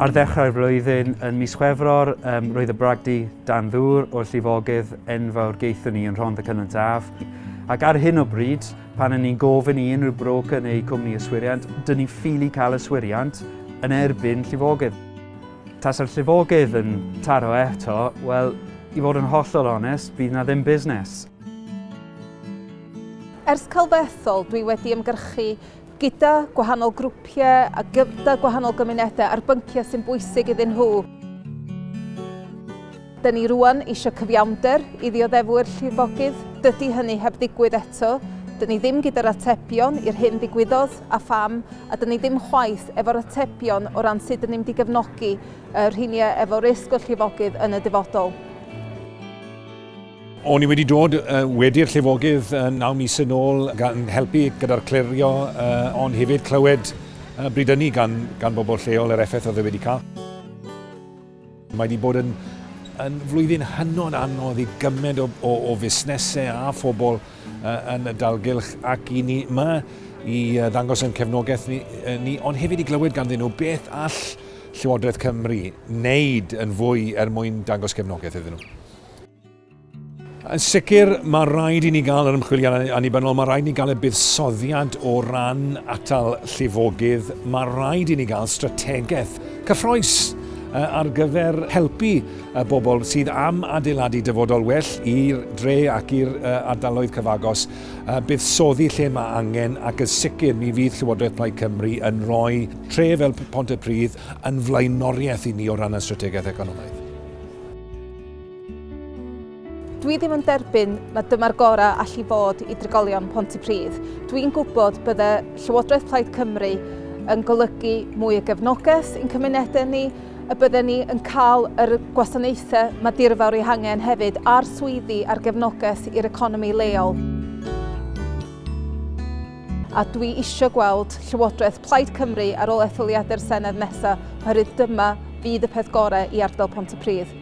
Ar ddechrau'r flwyddyn yn mis Chwefror, um, roedd y bragdy dan ddŵr o'r llifogydd enfawr geithon ni yn Rhondda Cynon Taf. Ac ar hyn o bryd, pan yn ni'n gofyn i unrhyw brocer neu cwmni yswiriant, dyn ni'n ffili cael yswiriant yn erbyn llifogydd. Tasa'r llifogydd yn taro eto, wel, i fod yn hollol onest, bydd na ddim busnes. Ers cael fy ethol, dwi wedi ymgyrchu gyda gwahanol grwpiau a gyda gwahanol gymunedau ar bynciau sy'n bwysig iddyn nhw. Dyn ni rwan eisiau cyfiawnder i ddioddefwyr llifogydd. Dydy hynny heb ddigwydd eto. Dyn ni ddim gyda'r atebion i'r hyn ddigwyddodd a pham, a dyn ni ddim chwaith efo'r atebion o ran sut dyn ni'n mynd i gefnogi y rheiniau efo risg o llifogydd yn y dyfodol. O'n i wedi dod wedi'r llifogydd naw mis yn ôl gan helpu gyda'r clirio, ond hefyd clywed bryd hynny gan, gan bobl lleol yr effaith oedd e wedi cael. Mae wedi bod yn, yn flwyddyn hynod anodd i gymaint o, o, o fusnesau a phobl uh, yn y dalgylch ac i ni yma i ddangos yn cefnogaeth ni, ni, ond hefyd i glywed ganddyn nhw beth all Llywodraeth Cymru wneud yn fwy er mwyn dangos cefnogaeth iddyn nhw. Yn sicr, mae rhaid i ni gael yr ymchwiliad annibynnol, mae rhaid i ni gael y buddsoddiad o ran atal llifogydd, mae rhaid i ni gael strategaeth cyffroes ar gyfer helpu y bobl sydd am adeiladu dyfodol well i'r dre ac i'r ardaloedd cyfagos, buddsoddi lle mae angen ac yn sicr mi fydd Llywodraeth Plaid Cymru yn rhoi tre fel Pontypridd yn flaenoriaeth i ni o ran y strategaeth economaidd. Dwi ddim yn derbyn mae dyma'r gorau all i fod i drigolion Pontypridd. Dwi'n gwybod bydde Llywodraeth Plaid Cymru yn golygu mwy o gefnogaeth i'n cymunedau ni, y bydden ni yn cael yr gwasanaethau mae dirfawr eu hangen hefyd a'r swyddi a'r gefnogaeth i'r economi leol. A dwi isio gweld Llywodraeth Plaid Cymru ar ôl etholiadau'r Senedd nesaf, oherwydd dyma fydd y peth gorau i ardal Pontypridd.